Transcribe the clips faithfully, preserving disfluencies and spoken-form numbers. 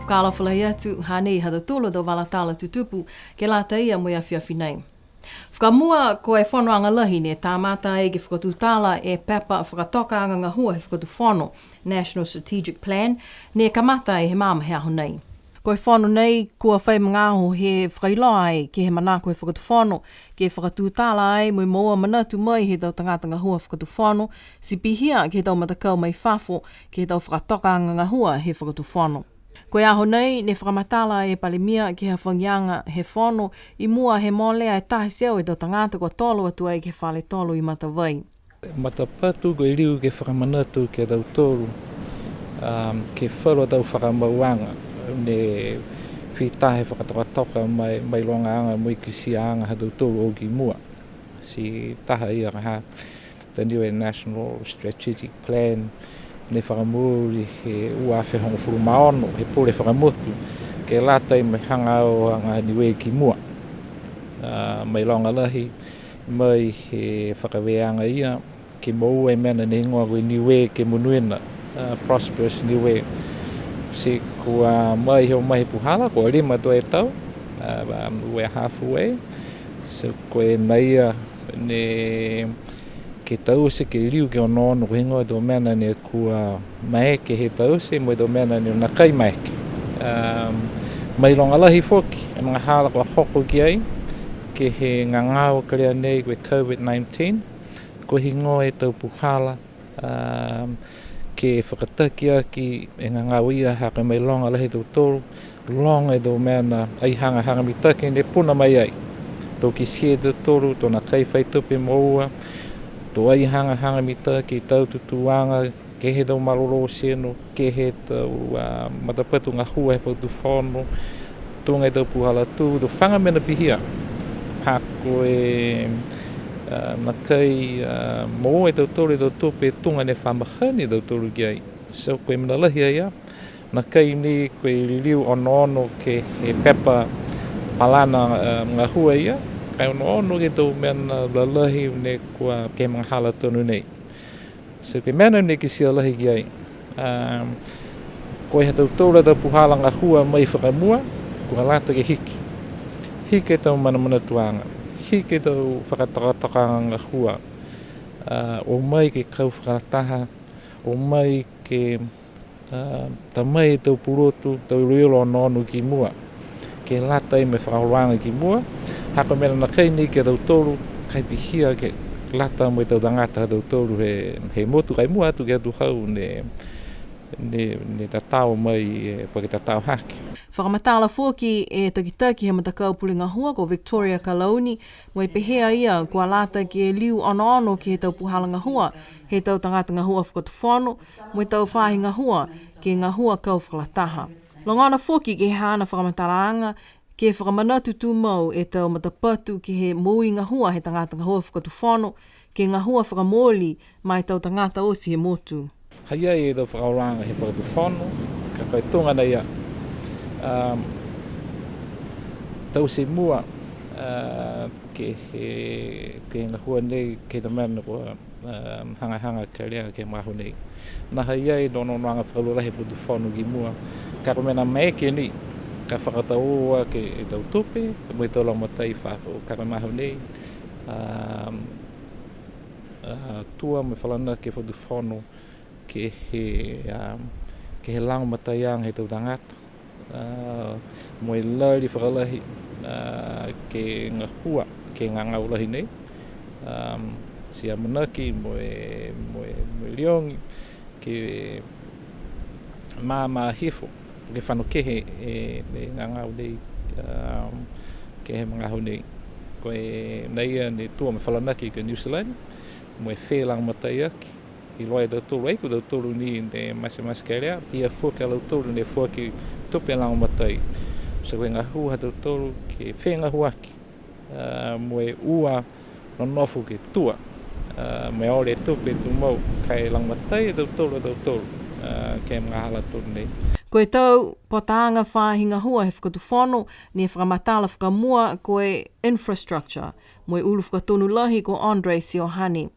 Fakaalofa lahi atu, hanei ha tautolu a tau vala tala tutupu ke lata ia mo e afiafi nei. Fakamua, ko e fonoaga lahi ne kamata ai ke fakatutala e pepa fakatokaaga gahua he fakatufono, National Strategic Plan, ne kamata ai he magaaho nei. Ko e fono nei, kua fai magaaho he fakailoa ai ke he manako he fakatufono, ke fakatutala ai mo e moua manatu mai he tau tagata gahua fakatufono, ti pihia ke he tau matakau mai fafo, ke he tau fakatokaaga gahua he fakatufono. Ko e aho nei, ne fakamatala e Palemia ke he hafagiaga he fono, i mua he molea e taha e teau e tau tagata kua tolo atu ai ke he fale tolo i Matavai. Matapatu ko e liu ke fakamanatu ki a tautolu, um, ke he falu a tau fakamauaga, ne fita he fakatokatoka mai, mailogaaga mo e kitiaaga ha tautolu o ki mua. Ti taha ia ka ha, the Niue National Strategic Plan, ne fakamooli he ua afe hogofulu ma ono, he pule fakamotu, ke lata mo e hagaao aga Niue ki mua. A, mailoga lahi, mai he fakavēaga ia, ke moua e mena ne higoa ko e Niue ke monuina, a, Prosperous Niue. Ti kua mai he o mai he puhala, kua lima tuai e tau, a, a, we're halfway. So ko e nā ia ne ke taute ke liu ke onoono ko e heigoa e tau mena ne kua maeke he taute mo e tau mena ne nakai maeke. Um, mailoga lahi foki, e magahala kua hoko ki ai, ke he gagao kelea nei ko e COVID nineteen, ko e heigoa e tau puhala, um, ke fakataki aki e gagao ia ha ko e mailoga lahi e tautolu, loga e tau mena ai hagahaga mitaki ne puna mai ai. To kitia e tautolu, to nakai fai tupe moua, to ai hagahaga mitaki, tau tutūaga, ke he tau malolō tino, ke he tau, a, matapatu gahua he fakatufono, tuga e tau puhala tū, to faga mena pihia. Ha ko e, a, nakai, a, moua e tautolu e tau tupe tuga ne fa mahani e tautolu ki ai. So ko e mena lahi a ia, nakai ni ko e liliu onoono ke he pepa palana, a, gahua ia, ka e onoono ke he tau mena lalahi ne kua ke he magahala tonu nei. So ko e mena ne kitia lahi ki ai. Um, ko e ha tautolu a tau puhala gahua mai fakamua, kua lata ke hiki. Hiki e tau manamanatuaga, hiki e tau fakatokatokaaga gahua. A, o mai ke kau fakalataha, o mai ke, a, ta mai e tau pulotu, tau iloilo onoono ki mua. Ke lata mo e fakaholoaga ki mua, ha ko e mena nakai ni ki a tautolu, ka e pihia ke lata mo e tau tagata ha tautolu he, he motu, ka e mua atu ke he atuhau ne, ne, ne tatao mai, e, po ke tatao hake. Fakamatala foki e takitaki he matakau pule gahua ko Victoria Kalauni, mo e pehē a ia kua lata ke liu onoono ke he tau puhala gahua he tau tagata gahua fakatufono, mo e tau faahi gahua ke gahua kau fakalataha. Logona foki ke he haana fakamatalaaga, ke fakamanatu tumau e tau matapatu ke he moui gahua he tagata gahua fakatufono, ke gahua fakamooli ma e tau tagata oti he motu. Ha i ai e tau fakaholoaga he fakatufono, ka ko e tuga nei a, um, taute mua, uh, ke he, ke he gahua nei, ke he tau mena kua, um, hagahaga kelea ke he magaaho nei. Nā ha i ai e onoonoaga fakalua lahi he fakatufono ki mua, ka ko e mena maeke ni, ka fakatau ake e tau tupe, mo e tau lagomatai fafo, ka ko e magaaho nei, um, a, tua mo e falanaki e fakatufono ke he, um, ke he lagomataiaga he tau tagata, a, mo e lali fakalahi, a, ke gahua, ke gagao lahi nei, um, ti amanaki mo e, mo e, mo e liogi, ke māmā hifo, ke fano kehe e, e gagao nei, um, ke he magaaho nei. Ko e nā ia ne tua mo e falanaki ke New Zealand, mo e felagomataiaki, iloa e tautolu ai, ko tautolu ni ne matematekelea, pihia foki a lautolu ne foaki tupe lagomatai. So ko e gahua ha tautolu ke fegahuaki, a, mo e ua nonofo ke tua, a, mo e ole tupe tumau, ka e lagomatai e tautolu a tautolu, a, ke he magahala tonu nei. Ko e tau potaaga faahi gahua he fakatufono, ne fakamatala fakamua ko e infrastructure, mo e ulu fakatonu lahi ko Andre Siohane.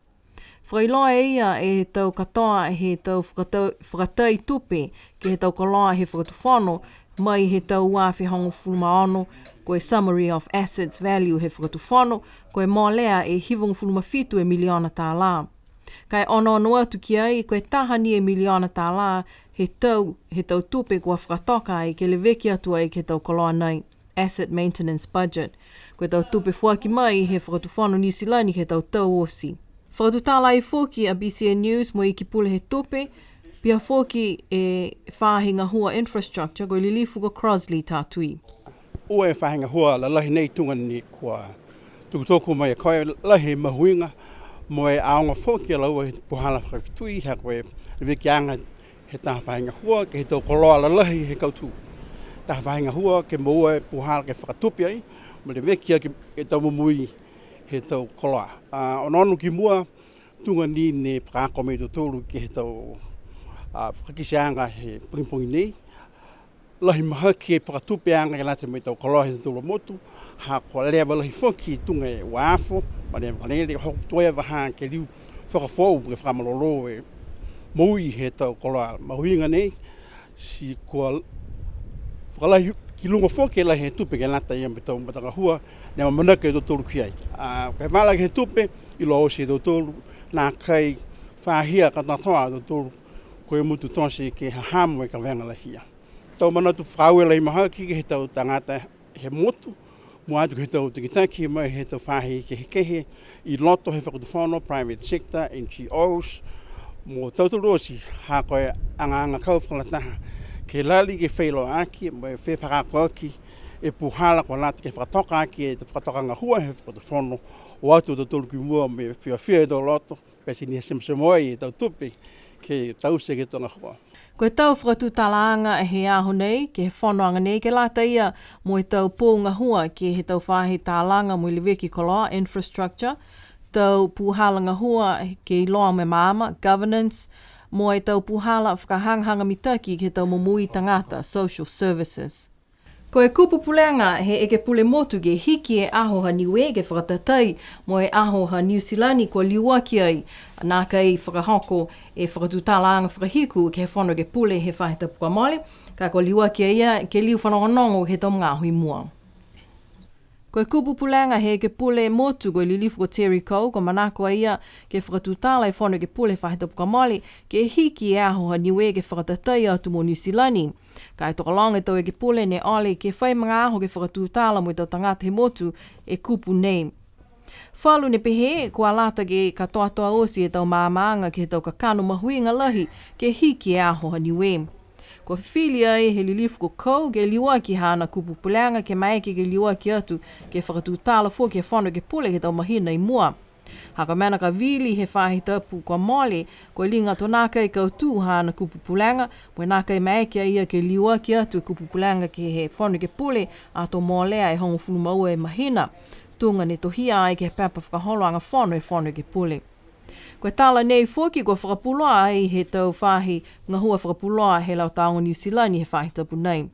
Fakailoa e ia e tau katoa he tau fakatau, fakatai tupe ke he tau koloa he fakatufono, Mai he tau ua afe hogofulu ma ono, ko e summary of assets value he fakatufono, ko e molea e hivagofulu ma fitu e miliona tālā. Ka e onoono atu ki ai, ko e taha ni e miliona tālā he tau, he tau tupe kua fakatoka ai ke leveki atu ai ke he tau koloa nei, asset maintenance budget. Ko e tau tupe foaki mai he fakatufono Niu Silani he tau tau oti. Fakatutala ai foki a B C N News mo e Iki Pule he Tupe, pihia foki e faahi gahua infrastructure, ko e lilifu ko Crossley Tatui. Ua e faahi gahua lalahi nei tuga ni kua tukutuku mai e koe, lahi e mahuiga mo e aoga foki a laua he puhala fakafetui, ha ko e levekiaga he taha faahi gahua ke he tau koloa lalahi he kautū. Taha faahi gahua ke moua e puhala ke fakatupe ai, mo e leveki aki e tau momoui he tau koloa. A, onoono ki mua, tuga ni ne fakaako mai e tautolu ke he tau, a, fakakiteaga he pogipogi nei. Lahi mahaki e fakatupeaga ke lata mo e tau koloa he tautolu a motu, ha kua leva lahi foki tuga e uafo, ma ne, ma ne, hoko atu e vahā ke liu fakafoou ke fakamalolō e moui he tau koloa mahuiga nei, ti kua fakalahi ki luga foki e lahi he tupe ke lata ia mo e tau matagahua ne amanaki e tautolu ki ai. A, ko e vala ke he tupe, iloa oti e tautolu, nākai fahia katoatoa e tautolu ko e motu tote ke hahamo e kavega lahi ia. Tau manatu fakaaue lahi mahaki ke he tau tagata he motu, mua atu ke he tau takitaki mai he tau faahi kehekehe i loto he fakatufono, private sector, N G Os, mo tautolu oti, ha ko e agaaga kau fakalataha ke lali ke feiloaaki mo e fefakaakoaki e puhala kua lata ke fakatoka aki e fakatoka gahua he fakatufono, o atu a tautolu ki mua mo e fiafia e tau loto, pete ni he semasemao ai e tau tupe ke taute ke he tau gahua. Ko e tau fakatutalaaga he aho nei ke he fonoaga nei ke lata ia mo e tau pou gahua ke he tau faahi talaga mo e leveki koloa, infrastructure, tau puhala gahua ke iloa mo e maama, governance, mo e tau puhala fakahagahaga mitaki ke he tau momoui tagata, social services. Ko e kupu pulega he ekepule motu ke hiki e aho ha Niue ke fakatatai mo e aho ha Niu Silani kua liuaki ai, nākai fakahoko e fakatutalaaga fakahiku ke he Fono Ekepule he faahi tapu kua mole, ka kua liuaki a ia ke liu fanogonogo he tau magaaho i mua. Ko e kupu pulega he ekepule motu ko e lilifu ko Terry Coe, kua manako a ia ke fakatutala e Fono Ekepule he faahi tapu kua mole, ke hiki e aho ha Niue ke fakatatai atu mo Niu Silani. Ka e tokologa e tau ekepule ne ole ke fai magaaho ke fakatutala mo e tau tagata he motu e kupu nei. Falu ne pehē, kua lata ke katoatoa oti e tau maamaaga ke he tau kakano mahuiga lahi ke hiki e aho ha Niue. Kua fifili ai he lilifu ko Coe ke liuaki haana kupu pulega ke maeke ke liuaki atu ke fakatutala foki he Fono Ekepule ke he tau mahina i mua. Ha ko e mena ka vili he faahi tapu kua mole, ko e liga to nākai kautū haana kupu pulega, mo e nākai maeke a ia ke liuaki atu e kupu pulega ke he Fono Ekepule, ato molea e hogofulu ma ua e mahina. Tuga ne tohia ai ke he pepa fakaholoaga fono e Fono Ekepule. Ko e tala nei foki kua fakapuloa ai he tau faahi gahua fakapuloa he Leo Tāoga Niu Silani he faahi tapu nei.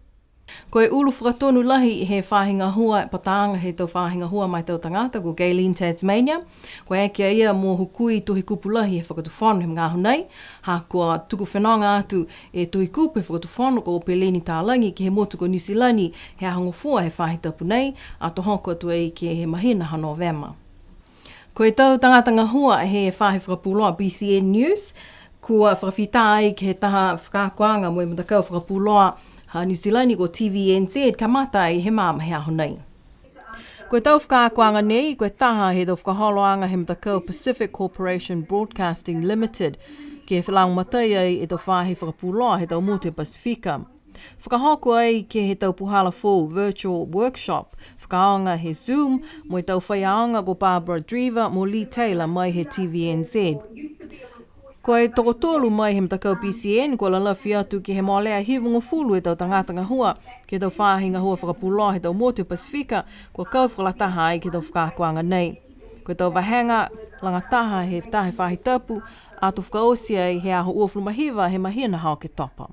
Ko e ulu fakatonu lahi he faahi gahua, pataaga he tau faahi gahua ma e tau tagata ko Gaylene Tasmania. Kua eke a ia mo hukui tohi kupu lahi he fakatufono he magaaho nei. Ha kua tuku fenoga atu e tohi kupu he fakatufono ko Peleni Talagi ke he motu ko Niu Silani he aho Gofua he faahi tapu nei, ato hoko atu ai ke he mahina ha Novema. Ko e tau tagata gahua he faahi fakapuloa B C N News, kua fakafita ai ke he taha fakaakoaga mo e matakau fakapuloa ha Niu Silani ko T V N Z, kamata ai he magaaho he aho nei. Ko e tau fakaakoaga nei, ko e taha he tau fakaholoaga he matakau Pacific Corporation Broadcasting Limited, ke lagomatai ai e tau faahi fakapuloa he tau motu he Pasifika. Fakahoko ai ke he tau puhala foou, virtual workshop, fakaaoga he Zoom, mo e tau faiaoga ko Barbara Dreaver mo Lee Taylor mai he T V N Z. Ko e tokotolu mai he matakau B C N, kua lalafi atu ke he molea hivagofulu e tau tagata gahua, ke he tau faahi gahua fakapuloa he tau motu he Pasifika, kua kau fakalataha ai ke he tau fakaakoaga nei. Ko e tau vahega lagataha he taha e faahi tapu, ato fakaoti ai he aho uafulu ma hiva he mahina ha Oketopa.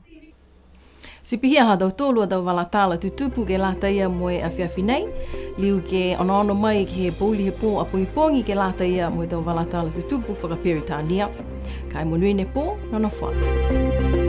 Ti pihia ha tautolu a tau vala tala tutupu ke lata ia mo e afiafi nei, liu ke onoono mai ke he pouli he pō a pogipogi ke lata ia mo e tau vala tala tutupu fakaperitania. Ka e monuina e pō, nonofo ā.